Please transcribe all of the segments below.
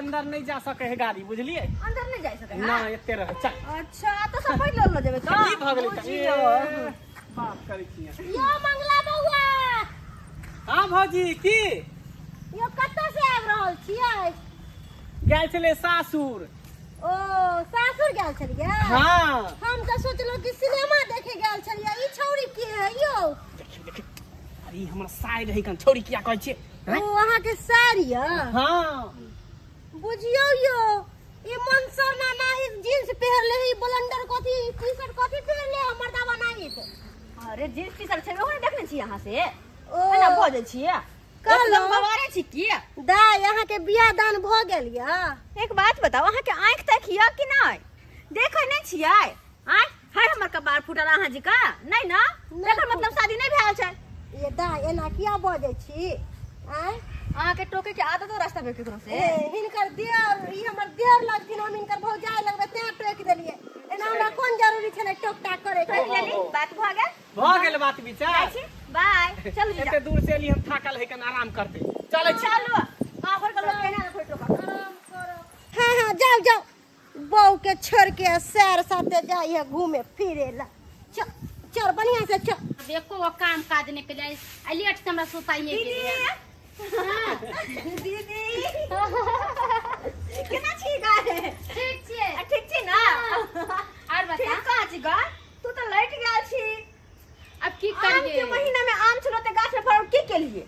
अंदर नहीं जा सके है गाड़ी, बुझलिए? अंदर नहीं जा सके है ना, एते रहे। चल अच्छा तो सब पहिल ल जेबे त की भ गेलै त बात करै छी। यो मंगला बौआ। हां भौजी की यो कतऽ से आबि रहल छियै? गेल छलै सासुर। ओ सासुर गेल छलियै? हां। हम तऽ सोचलहुँ कि सिनेमा देखे गेल छलियै, ई छौरी के है यो? देखियौ देखियौ, अरे हमर साय रही कन छौरी किया कहै छियै? ओ अहाँके सार यऽ? हां। बुझियौ यो, ई मनसर ना नाही जींस पहिरले है, ई ब्लेंडर कथी टी शर्ट कथी पहिरले है मर्दावा नाहित। अरे जींस टी शर्ट छै ओहो देखने छी अहाँ से? ओ एना बजै छियै कहलहुँ गवारे छी की? दाइ अहाँके बियाह दान भऽ गेल यऽ? एक बात बताउ, अहाँके आँखि तक यऽ कि नहि? देखै नहि छियै? आँय है हमर कपार फूटल अहाँ जी का नहि ना? एकर मतलब शादी नहि भेल छै। ये दाइ एना किया बजै छी? आँय अहाँके टोके के आदत हो रास्ता पे केकरो से? ए हिनकर देर, ई हमर देर लगथिन, हम हिनकर भौजाइ लगबै तें टोकि देलियै। एना हमरा कोन जरूरी छलै टोक टाक करे के? टोकि लेली, बात भऽ गेल। भऽ गेल बात विचार। बाय। चलू एते दूर से एली हम थाकल है कन आराम करते। चलै छी। चलू गाँव घर के लोग केना ने टोका। आराम करो। हाँ हाँ जाओ जाओ, बहू के छोड़ के सैर साथे जाइ है घूमे फिरे ला। चल चल बढ़िया से चल। देखो वो काम काज नहीं के लिए आ लेट से हमरा सुताइए के लिए। दीदी केना छी गाय? ठीक छियै। ठीक छी ना? और बता ठीक कहाँ छी गाय? तू तो लैट गेल छी। अब की आम के करिए महीना में आम छलो ते गाछ में फड़ल, की केलिए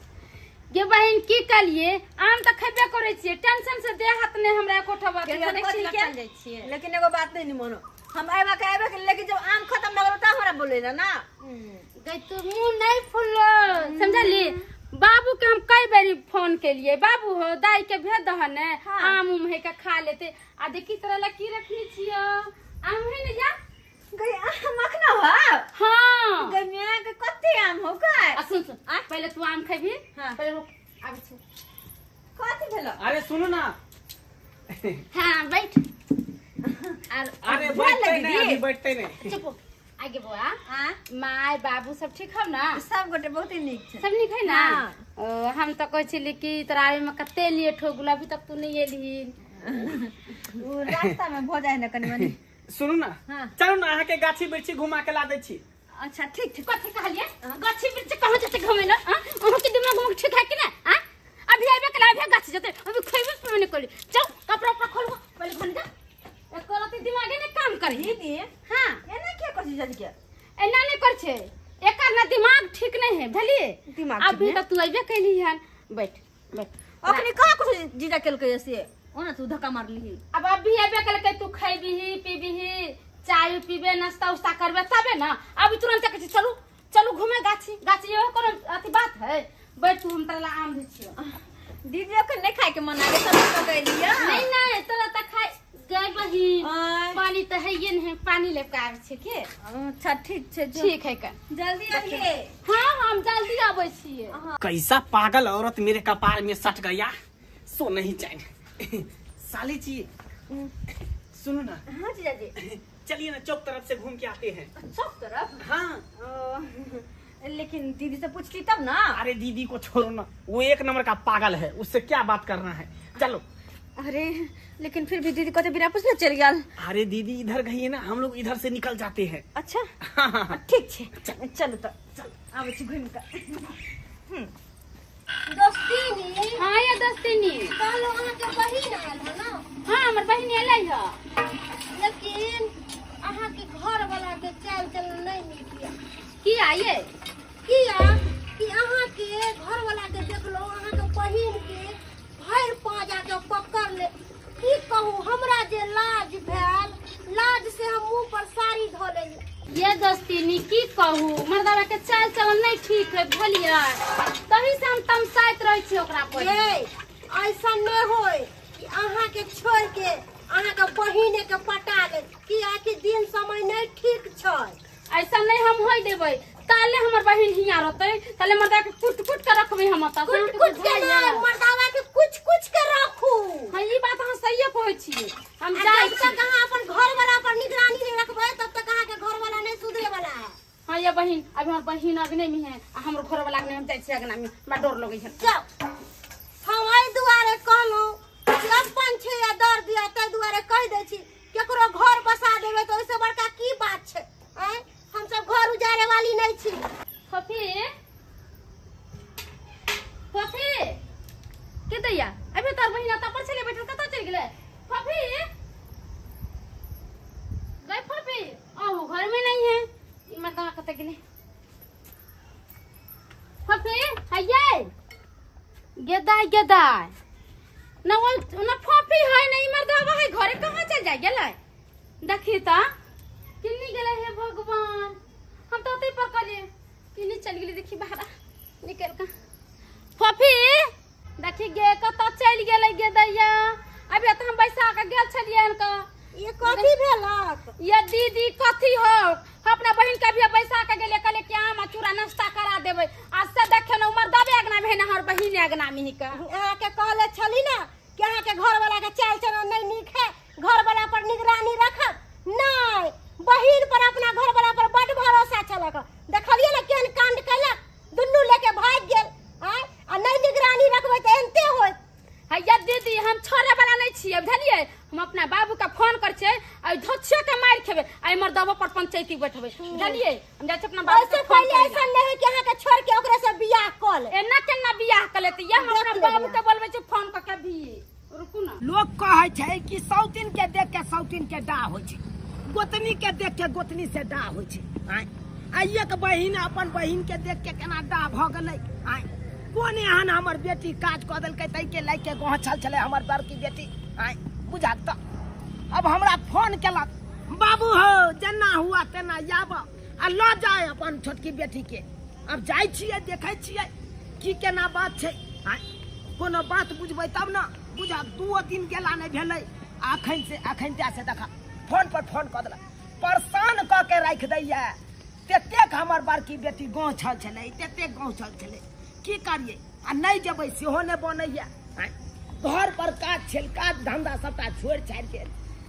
गे बहिन? की कलिए, आम तऽ खेबे करै छियै, टेंशन से देह हाथ नहि हमरा एको ठो बात टेंशन देखै कथी छी के? लटकल जाइ छियै। लेकिन एगो बात नहीं मोनो, हम आबे के आबे के, लेकिन जब आम खत्म भऽ गेल तब हमरा बोले ना। गई तू मुंह नहीं फुललो समझली? बाबू के हम कई बेरी फोन केलिए, बाबू हो दाई के भेज दह ने। हाँ। आम उम है के खा लेते। आ देखी तोरा ला की रखनी छियो, आम है ने जा गई आम मखना हो? हाँ। गई मियां के कते आम हो गए? आ सुन सुन, पहले तू आम खेबी। हाँ। पहले रुक आबै छी। कथी भेलो? अरे सुनू ना। हाँ बैठ। अरे भूल बैठते लगी नहीं, दी। अभी बैठते नहीं। चुप आगे बौआ। हाँ? माय बाबू सब ठीक हौ ना? सब गोटे बहुत ही नीक छै। सब नीक है ना? हाँ। ओ, हम तऽ कहै छली कि तोरा आबे में कते लेट हो गेल, अभी तक तू नहीं एलही। उ रास्ता में भऽ जाइ ने कनी मनी। सुनू ना। हाँ। चलू ना अहाँ के गाछी वृक्षी घुमा के ला दै छी। अच्छा ठीक ठीक। कथी कहलिए? गाछी वृक्ष कहाँ जेतै घुमै ला? हाँ? अहाँके दिमाग उमाग ठीक है कि ना? हाँ? अभी आबे के अभी गाछी जेतै, अभी खैबे पीबे नहीं करली। चल कपड़ा उपड़ा खोलबो पहले घन जा। एको रति दिमागे ने काम करी। दीदी हाँ एना किया करै छी जल्दी के? एना नहीं कर छे, एकर ना दिमाग ठीक नहीं है बुझलिए? दिमाग ठीक अभी नहीं? तो तू अबे कैली हन। बैठ बैठ। अखनी कहाँ कुछ जीजा केलकै से ओना तू धक्का मारलिही। अब अभी अबे केलकै, तू खैबीही पीबीही चाय पीबे नाश्ता उस्ता करबे तबे ना। अभी तुरंत कहै छै चलू चलू घूमे गाछी गाछी, इहो कोनो अथी बात है? बैठ तू, हम तोरा ला आम दै छियौ। दीदी अखन नहीं खाय के मन आगे सब पकैलियै। नहीं नहीं तोरा तऽ खाय गए बहिन। आय। पानी तऽ हैये नहीं, पानी लेके आबै छै के। अच्छा ठीक छै, जो। ठीक है का जल्दी आइए। हाँ हम जल्दी आबै छियै। कैसा पागल औरत मेरे कपार में सट गया, सो नहीं चैन। साली जी सुनो ना। हाँ जीजा जी। चलिए ना चौक तरफ से घूम के आते हैं। चौक तरफ? हाँ। ओ, लेकिन दीदी से पूछती तब ना। अरे दीदी को छोड़ो ना, वो एक नंबर का पागल है, उससे क्या बात करना है। चलो। अरे लेकिन फिर भी दीदी को तो बिना पूछले चल गया। अरे दीदी इधर गई है ना, हम लोग इधर से निकल जाते हैं। अच्छा हाँ। ठीक छे, चलो तो आबै छी घूम के। दोस्तीनी। हाँ ये दोस्तीनी। कहलहुँ अहाँके बहिन आयल है ना? हाँ हमर बहिन एलै है। लेकिन अहाँके घर वाला के चाल चलन नहीं नीक यऽ। किया ये? किया कि अहाँके घर वाला के देखलहुँ अहाँके बहिन के भरि पाँजा के पकड़ ले, की कहू हमरा जे लाज भेल, लाज से हम मुँह पर साड़ी धऽ लेली। ये दोस्तीनी की कहू, मर्दावा के चाल चलन नहीं ठीक है बुझलियै, तही से हम तमसाइत रहै छी ओकरा पर। ये ऐसा नहीं होय कि अहाँके छोड़ के अहाँके बहिने के पटा ले, कियाकि दिन समय नहीं ठीक छै। ऐसा नहीं हम होय देबै, ताले हमर बहिन हियां रहतै, ताले मर्दा के कुट कुट के रखबै हम ओतऽ। कुट कुट के नहीं, मर्दावा के कुछ कुछ के राखू। हाँ ई बात अहाँ सहिए कहै छियै। हम आ जाइ जब छी। तक अहाँ अपन घर वाला पर निगरानी नहीं रखबै तब तक अहाँके घर वाला नहीं सुधरे वाला है। हाँ ये बहिन, अभी हमर बहिन अगने में है आ हमर घर वाला अगने, हम जाइ छियै अगना में, हमरा डर लगै छै। जाओ। हम एहि दुआरे कहलहुँ कि अपन छै दुआरे कहि दै छी, केकरो घर बसा देबै तऽ ओहिसँ बड़का की बात छै? आँय, हमसब घर उजाड़े वाली नहि छी। फफी, फफी के दैया, अभी तोर बहिना तऽ पर छले बैठल, कतऽ चलि गेलै? फफी गई, फफी अहू घर में नहीं है, ई मर्दवा कतऽ गेलै? फफी हइये गेदाय गेदाय न वो न फफी है न ई मर्दवा है, घरे कहाँ चल जाय गेलै? देखी त किन्नी गेलै। हे भगवान, हम तो ओतै पर कहलिए किन्नी चल गेली। देखी बाहर निकल के फफी देखी गे कतऽ चलि गेलै गे दैया। अभी तऽ हम बैसा के गेल छलियै हन। ये कथी भेलक ये दीदी? कथी हो, हम अपना बहिन के अभी बैसा के गेलियै, कहलियै कि आम आ चूड़ा नाश्ता करा देबै, आ से देखे ने उमर दबे अगना में है, हमर बहिन अगना में ही के। अहाँके कहले छली ने कि अहाँके घर वाला के चाल चलन नहीं नीक है, घर वाला पर निगरानी रखब। नहीं, बहिन पर अपना घर वाला पर बड भरोसा छलक, देखलियै ने केहन कांड केलक, दुनू लेके भागि गेल। आँय, आ नहीं निगरानी रखबै तऽ एनते होत। हैया दीदी, हम छोड़े वाला नहीं छियै, बुझलियै? हम अपना बाबू के फोन कर छियै आ धोछियो के मारि खेबै आ इमर दबो पर पंचायती बैठबै, बुझलियै? हम जाइ छी अपना बाबू ओहिसे के फोन पहिले करै ऐसा नहीं है कि अहाँके छोड़ के ओकरे से बियाह कऽ ले। एना केना बियाह कर लेतै? हम देख अपना लेबै। बाबू के बोलबै छी फोन कऽ के भी, रुकू ना। लोक कहै छै कि सौतिन के देख के सौतिन के डाह होइ छै, गोतनी के देख के गोतनी से डाह होइ छै। आँय, आ एक बहिन अपन बहिन के देख के केना डाह भऽ गेलै? आँय, कोन एहन हमर बेटी काज कऽ देलकै ताहिके लए के गहछल छलै हमर बड़की बेटी? आँय, बुझा तऽ अब हमरा फोन केलक, बाबू हो जेना हुआ तेना आब आ लऽ जाय अपन छोटकी बेटी के। अब जाइ छियै, देखै छियै की केना बात छै। आँय, कोनो बात बुझबै तब ने बुझब। दूओ दिन गेला नहि भेलै, अखन से अखन से देखा फोन पर फोन कऽ देलक, परेशान कऽ के राखि दैया। ततेक हमर बड़की बेटी गाँव छल छलै, ततेक गाँव छल छलै, की करियै? आ नहि जेबै सेहो नहि बनैया। आँय, घर पर काज छल, काज धंधा सबटा छोड़ि छाड़ि के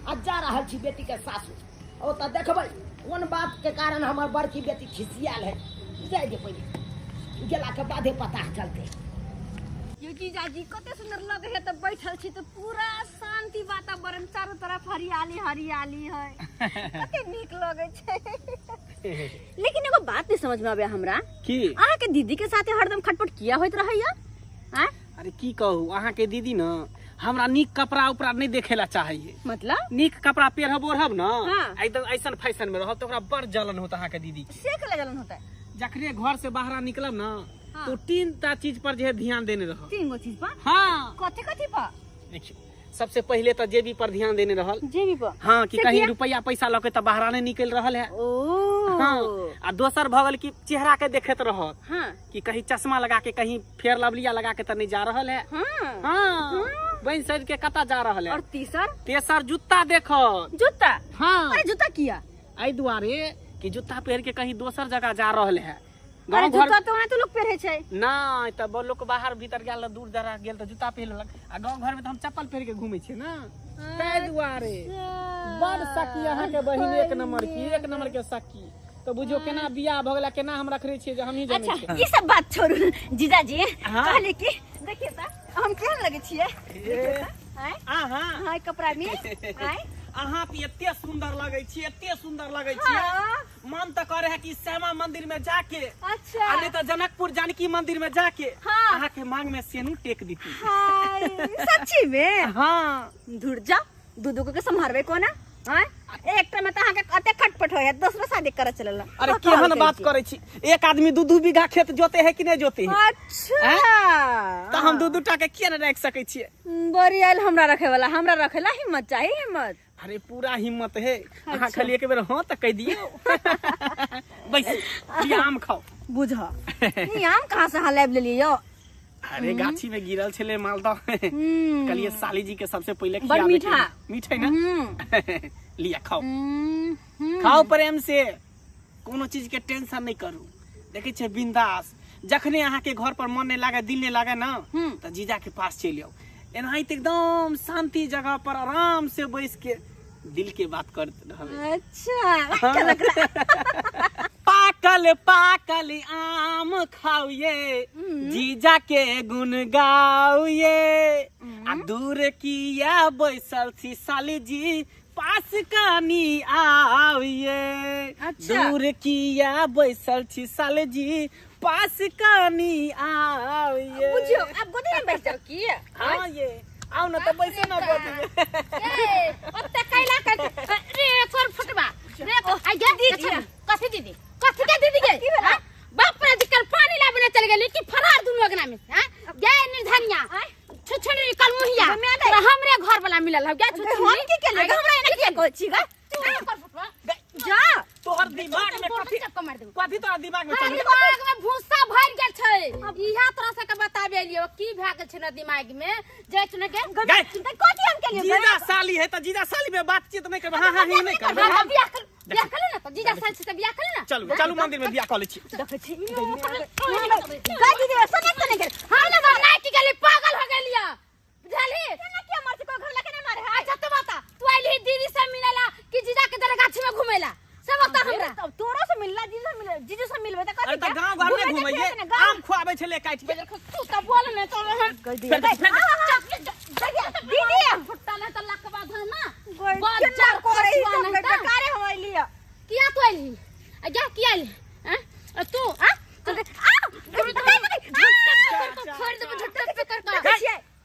आ जा रहल छी बेटीके सासुर। ओतऽ देखबै कोन बात के कारण हमर बड़की बेटी खिसियाल है। जाय दे, पहिले गेलाके बादे पता चलतै। यो जीजाजी कते सुंदर लगे है, तऽ बैठल छी तऽ पूरा शांति वातावरण, चारू तरफ हरियाली हरियाली है, कते नीक लगे छै। लेकिन एगो बात नहीं समझ में आवे हमरा। की? अहाँ के दीदी के साथे हरदम खटपट किया होइत रहैया? आँय? अरे की कहू, अहाँ के दीदी न हमरा नीक कपड़ा उपड़ा नहीं देखेला चाहिए। मतलब? नीक कपड़ा पहिरब ओढ़ब न, हाँ। एकदम ऐसन फैशन में रहब तो ओकरा बड़ जलन होत अहाँ के दीदी के। से कला जलन होता है? जखने घर से बाहर निकलब न, हाँ। तो तीन टा चीज पर जे है ध्यान देने रहब। तीन गो चीज पर? हाँ। कथी कथी पर? देखियो, सबसे पहले तो जेबी पर ध्यान देने रहल। जेबी पर? हाँ, कि से कहीं किया? रुपया पैसा लके तो बाहर नहीं निकल रहल है। ओ। हाँ, आ दोसर भऽ गेल कि चेहरा के देखैत रहत, हाँ, कि कहीं चश्मा लगा के, कहीं फेयर लवलिया लगा के तो नहीं जा रहल है। हाँ हाँ, बन सज के कतऽ जा रहल है। और तीसर? तेसर जूता देखत। जूता? हाँ। अरे जूता किया? एहि दुआरे कि जूता पहिर के कहीं दोसर जगह जा रहल है। अरे गाँव घर जूता तो वहाँ तो लोग पहिरे छै। नहीं, तब लोग बाहर भीतर गेल, दूर दराज गेल तऽ जूता पहिर लेलक, आ गाँव घर में तऽ हम चप्पल पहिर के घूमै छियै ना, ताहि दुआरे। बड़ सखी अहाँ के बहिन, एक नंबर की, एक नंबर के सखी। तो बुझियो केना बियाह भऽ गेला, केना हम रखने छियै जे हमही जानै अच्छा छियै। ई सब बात छोड़ू जीजाजी। हाँ। कहले कि देखिए त हम केहन लगे छियै, देखिए त। आँय? अहाँ हाँ, कपड़ा में। आँय? अहाँ तऽ एते सुंदर लगै छी, एते सुंदर लगै छी, हाँ। मन तऽ करे है कि श्यामा मंदिर में जाके, अच्छा, आ नहीं तऽ जनकपुर जानकी मंदिर में जाके, हाँ, अहाँ के मांग में सेनू टेक दीती। हाय, सच्ची में? हाँ। धुर जा, दू दू के सम्हारबै कोना? आँय, एकटा में तऽ अहाँके कते खटपट होय है, दोसरो शादी करे चलल। अरे केहन बात करे छी, एक आदमी दू दू बीघा खेत जोते है कि नहीं जोते है? अच्छा, तऽ हम दू दू टा के किया नहीं राखि सकै छियै? बड़ी आयल हमरा रखे वाला, हमरा रखे ला हिम्मत चाही, हिम्मत। अरे पूरा हिम्मत है, अहाँ खाली एक बेर हाँ तऽ कहि दियौ। बैस, लिअ आम खाओ। बुझ, ई आम कहाँ से अहाँ लाबि लेलियै यौ? अरे गाछी में गिरल छलै मालदह, कहलिए साली जी के सबसे पहले बड़ खियाबे के। मीठा। मीठा है ना? लिया खाओ, खाओ प्रेम से, कोनो चीज के टेंशन नहीं करू। देखै छियै बिंदास, जखने अहाँ के घर पर मन नहीं लागे, दिल नहीं लागे ना, तऽ जीजा के पास चलि आउ। एनाहिते एकदम शांति जगह पर आराम से बैस के दिल के बात करत रहबै। अच्छा। पाकल पाकल आम खाओ ये जीजा के गुण गाओ ये, आ दूर किया बैसल छी साली जी पास कानी आविए। अच्छा। दूर किया बैसल छी साली जी पास कानी आविए। बुझियो अब गोदी में बैठ जाओ की? हाँ ये आओ ना तो बैसे ना गोदी में। ए ओते कैला कर रे कर फुटबा रे आ गे दीदी। कथी दीदी कथी के दीदी के? हां बाप रे कल पानी लाबने चल गेली कि फरार दुनू अगना में। हां गे निर्धनिया छुछुनी कल मुहिया तोरा हमरे घर वाला मिलल हौ गे छुछुनी। हम की केलिए? हमरा एना किया कहै छी गा? कर फुटबा जा तोहर दिमाग में कथी मार देबो? कथी तोरा दिमाग में हमरा चल? दिमाग में भूसा भर गेल छै। इहा तोरा से के बताबे लियो की भए गेल छै ना दिमाग में जे चुने के गए। कथी हम केलिए? जीजा साली है त जीजा साली में बातचीत नहीं करबे। हां हां ही नहीं करबे। हां बियाह कर बियाह कर ना त जीजा साली से बियाह कर ना। चलू चलू मंदिर में बियाह क लै छी। देखै छी गई दीदी सुने सुने गेल। हम ना नहीं की गेली पागल हो गेलिया बुझली? केना किया मार छै? कोई घर लके ना मारे है। अच्छा तो बता तू आइली दीदी से मिलेला कि जीजा के दर गाछी में घुमेला? सब बता हमरा। तब तोरो से मिलला जीजू से मिलला जीजू से मिलबे त कथी? अरे त गांव घर में घुमैये आम खुआबै छले काटि के। तू त बोल ने तो हम दीदी दीदी फुट्टा नहीं त लकवा धर ना केना करे ई सब बेकारे हम आइली। किया तू आइली? आ जा किया आइली? हां तू हां आ छोड़ देबो झट्टा पे कर के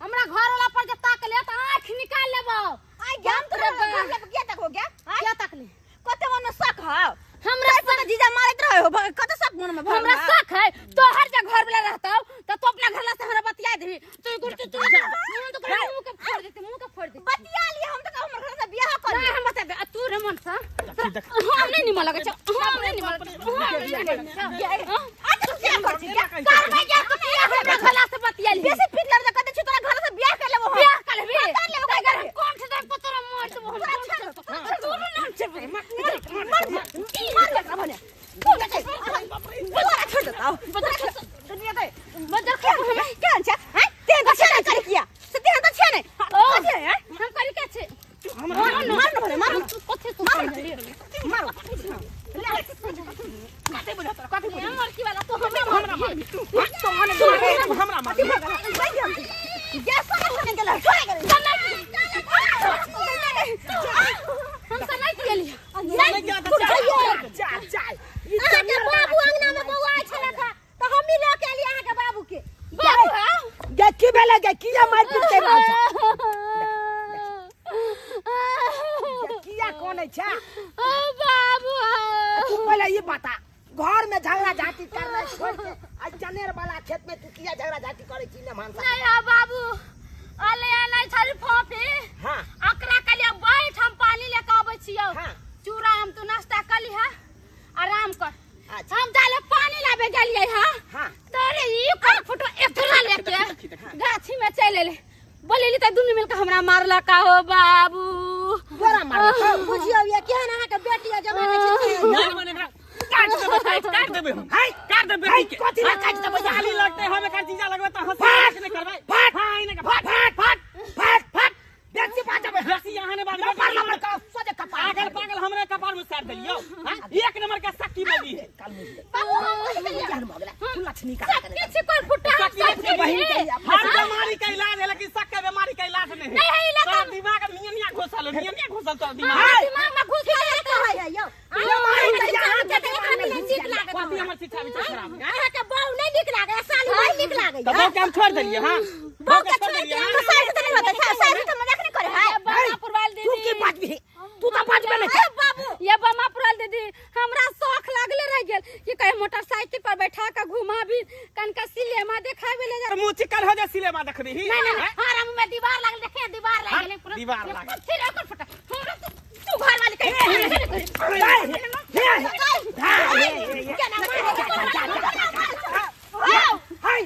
हमरा घर वाला पर जे ताक ले त आंख निकाल लेबो। आई गाम तोरा घर लके किया तक हो गया? किया ताक ले? कते मन शक हौ हमरा? त जीजा मारैत रहे हो कते शक मन में भरल? हमरा शक है तोहर जे घर वाला रहतौ त तू अपना घर वाला से हमरा बतिया देबी। तू गुड़ तू जा मुंह तो मुंह के फोड़ देते मुंह के फोड़ देते। बतिया लिए हम त हमर घर से बियाह कर नहीं हम बता दे तू रे मन सा हम नहीं निमन लगै छै हम नहीं निमन हम नहीं निमन लगै छै। आ तू क्या कर छी? कर भाई जा तू किया हमरा घर वाला से बतिया ली? बेसी पीट लड़ कते छी तोरा घर से बियाह कर लेबो हम। बियाह कर लेबी? कर लेबो। अगर हम कोन से देब तोरा मार देबो हम। तू नाम छै मर मर जा भने तू ना छै तोरा छोड़ देता दुनिया के बजर क्या क्या छै? हैं ते त छै ने करे किया से ते त छै ने कथि है? हम करी के छै मार मार भने मार कथि तू मार मार कथि बुझत कथि बुझत हमर की वाला तो हमरा हमरा मार तू तू हमरा मार। गैस सुने गेल छोड़ गेल हम से नहीं केली। नहीं क्या त जा जा अहाँके बाबू अंगना में बौआइ छलक हँ तऽ हमही लऽ के एलियै अहाँके बाबू के। बाबू हां गे की भेलै गे? किया मारि पीट के रहल छै? गे किया कोनै छै? ओ बाबू तू पहले ई बता घर में झगड़ा झांटी करना छोड़ के आ जनेर वाला खेत में तू किया झगड़ा झांटी करे छी ने मानसा? नहीं हा बाबू अले नहीं छली फोफी। हां अकरा कहलियै बैठ हम पानी लेके आबै छियौ। हां चूड़ा हम तू नाश्ता कली हा आराम कर। अच्छा। हम जाले पानी लाबे गेलियै हा। हां तोरे ई कर फोटो एतना लेके गाछी में चल एले बोलेली त दुनू मिलके हमरा मारला का हो बाबू। तोरा मारलक? बुझियौ ये केहन अहाँके बेटी आ जमाना छै। नहीं मने एकरा काट देबै काट काट देबै हम। हाय काट देबै हाय बेटी के। कथी ला काट देबै? साली लगते हम एकर जीजा लगबै त हंसी फाट! नहीं करबै। फाट! हां इने के फट फट फट फट फट बेसी बाजबै बेसी यहाँ ने बाजबै। लपर लपर का सोझे कपार पागल पागल हमरे कपार में साट देलियौ। हां एक नंबर के सक्की बगी है। काल मुझे बाबू हम कथी केलियै? जान भऽ गेलै तू लक्ष्मी का सब किछु कर फुट्टा हम सक्की सब के बहिन केलियै। के हर बीमारी का इलाज है लेकिन शक के बीमारी का इलाज नहीं है। नहीं है इलाज। तोरा दिमाग में नियमिया घुसल है, नियमिया घुसल तोरा दिमाग हमरा में। दिमाग में घुस गेल कहै है यौ बीमारी तऽ यहाँ के अहाँके दिमाग में नहि घुसि नीक गेल। लागत कथी हमर शिक्षा विचार खराब है? अहाँके बहू नहि नीक लागै साली नहि नीक लागै तऽ बहू के हम छोड़ देलियै हां बहू के छोड़ के हम सास तऽ नहि होतै सास तऽ मजाक नहि करे है। ये बमा पुरवाल तू की दीदी बाजबी? तू तऽ बाजबे नहि अरे बाबू ये बमा पुरवाल दीदी हमरा शौक लागले रह गेल कि कहीं मोटरसाइकिल पर बैठा के घुमाबी कनका सिनेमा देखाबे ले जा। मुँह चिकन हो जाए सिनेमा देखबी। नहीं नहीं हां हम में दीवार लागल देखे दीवार हाँ, लागल पूरा दीवार लागल। फिर ओकर फटा हमरा तू तू घर वाली कहीं हाय हाय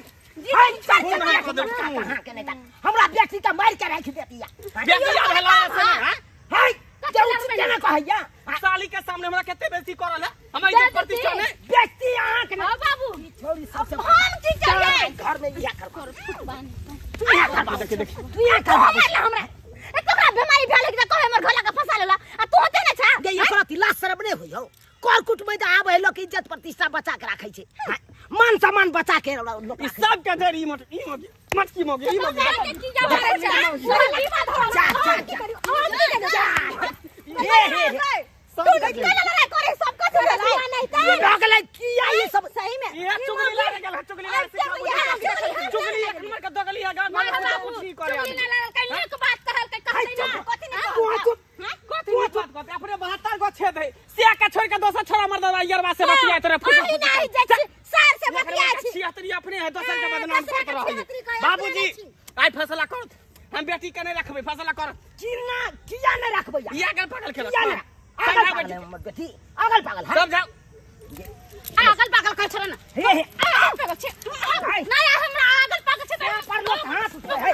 हमरा बेटी के मारि के राखि देतिया। बेटी भेला से हां हाय जे उचित केना कहैया? साली के सामने हमरा कते बेइज्जती करल है हमर इज्जत प्रतिष्ठा नहीं। बेइज्जती अहाँ के हां बाबू छोरी सबसे हम की करियै? घर में इहा कर तू इहा कर देखी देखी तू इहा कर हमरा ए तोरा बीमारी भेल कि कहे हमर घर लगा फंसा लेला आ तू होते ना छा। गे एकरा लाज शरम नहि होइ हौ? कर कुटुम्ब तऽ आबै लोक इज्जत प्रतिष्ठा बचा के राखै छै। मान सम्मान बचा के लोग ई सब के जर ई मट ई मगी मटकी मगी ई मगी जा जा जा हे सब तू लड़ाई करे सब कुछ नहीं त भऽ गेलै किया ई सब सही में ये चुगली लाग गेल चुगली लाग चुगली एक नंबर के दगली है गांव में कुछ नहीं करे चुगली ना लागल कहीं नीक बात कहल के कहै ना कथि नहीं तू चुप कथी नहीं बात कहते अपने 72 गो छेद है से के छोड़ के दोसर छोरा मर्द यरवा से बतिया तोरे फुस नहीं नहीं जाइ छी सार से बतिया छी छिहत्तरी अपने है दोसर के बदनाम करत रहे बाबूजी आई फैसला करत हम बेटी के नहीं रखबै फैसला करत किना किया नहीं रखबै ई अगल पागल खेलत किया नहीं अगल पागल है हमर बेटी अगल पागल है सब जाओ अगल पागल कहै छल ना हे हे अगल पागल छै नहीं हमरा अगल पागल छै पर लोग हाथ उठे है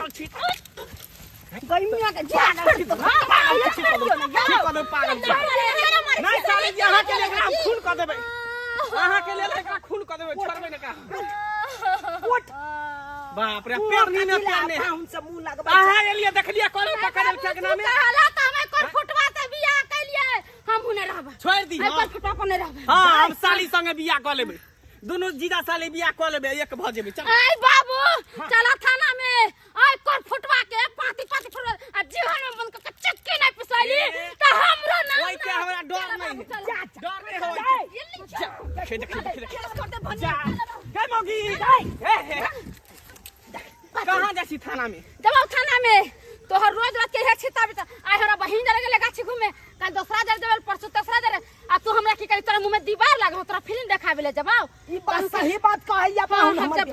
गर्मिया के जा ठीक कर दे पागल नहीं साले जी अहाँ के लिए एकरा हम खून कर देबै अहाँ के लेल एकरा खून कर देबै छोड़बै ने का उठ बाप रे पेरनी ने पेरने हम सब मुंह लगबै अहाँ एलिए देखलिए कोने पकड़ल के अगना में कहला त हमे कोन फुटवा से बियाह कैलिए हम हुने रहब छोड़ दी कोन फुटवा पर नहीं रहब हां हम साली संगे बियाह क लेबै दुनू जीजा साली बियाह क लेबै एक भ जेबै चल आई बाबू चला थाना में आई कोन फुटवा के पाती पाती फुटवा आ जीवन में बंद क चटकी नहीं पिसैली त हमरो नाम ओइ के हमरा डर नहीं जा डर नहीं होय देख देख देख जा गई मौगी हे हे कहां जाइ छी थाना में जब थाना में तोहर रोज रात के हे छिता बिता आइ हमरा बहिन जरे गेले गाछी घूमे कल दोसरा जरे देबल परसों तेसरा जरे आ तू हमरा की करी तोरा मुंह में दीवार लागल तोरा फिल्म देखाबे ले जबाओ ई बात सही बात कहैया पाहुन हम हमर जब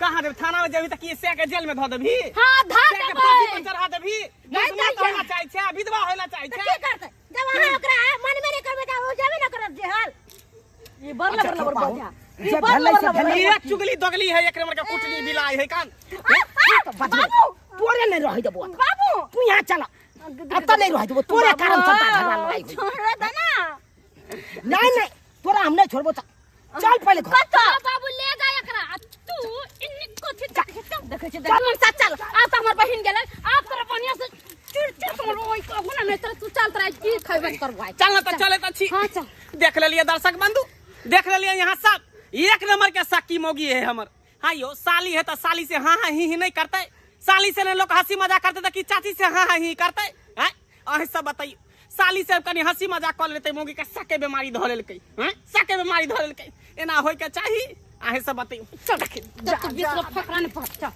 कहां देब थाना में जेबी त की से के जेल में धऽ देबही हां धर से के फांसी पर देबै चढ़ा देबही नहीं मुसलमान जाइए। होना चाहे छै विधवा होना चाहे त छै की करतै जब अहाँ ओकरा मन में नहीं करबै त ओ जेबे न करत जेहल ई बर लबर लबर बजा जे भेलै से भेलै ये चुगली दगली है एक नंबर के कुटनी बिलाई है कान बाबू तोरे नहीं रहै देबो बाबू तू यहाँ चल अत नहीं रहै देबो तोरे कारण सबटा झगड़ा लड़ाई होई छोड़ दे ना नहीं नहीं तोरा हम नहीं छोड़बो चल पहले घर कत बाबू ले जा एकरा आ तू इन्नी कथि देखै छी चल मन चल आ त हमर बहिन गेलै आ तोरा बढ़िया से चिड़ चिड़ हमर ओइ कहू ना नहीं तोरा तू चल तोरा की खैबे करबो आइ चल ना त चले त छी हां चल देख लेलिए दर्शक बंधु देख लेलिए यहाँ सब एक नंबर के सकी मोगी है हमर हाँ यो साली है तो साली से हाँ हाँ ही ही नहीं करते साली से लोग हंसी मजाक करते तो कि चाची से हाँ हाँ ही करते हैं अहीं सब बताइए साली से कनी हंसी मजाक कर लेते मोगी के सके बीमारी धऽ लेलकै हैं सके बीमारी धऽ लेलकै एना होय के चाही अहीं सब बताइए चल तू 20 फकरा ने पहुंच चल।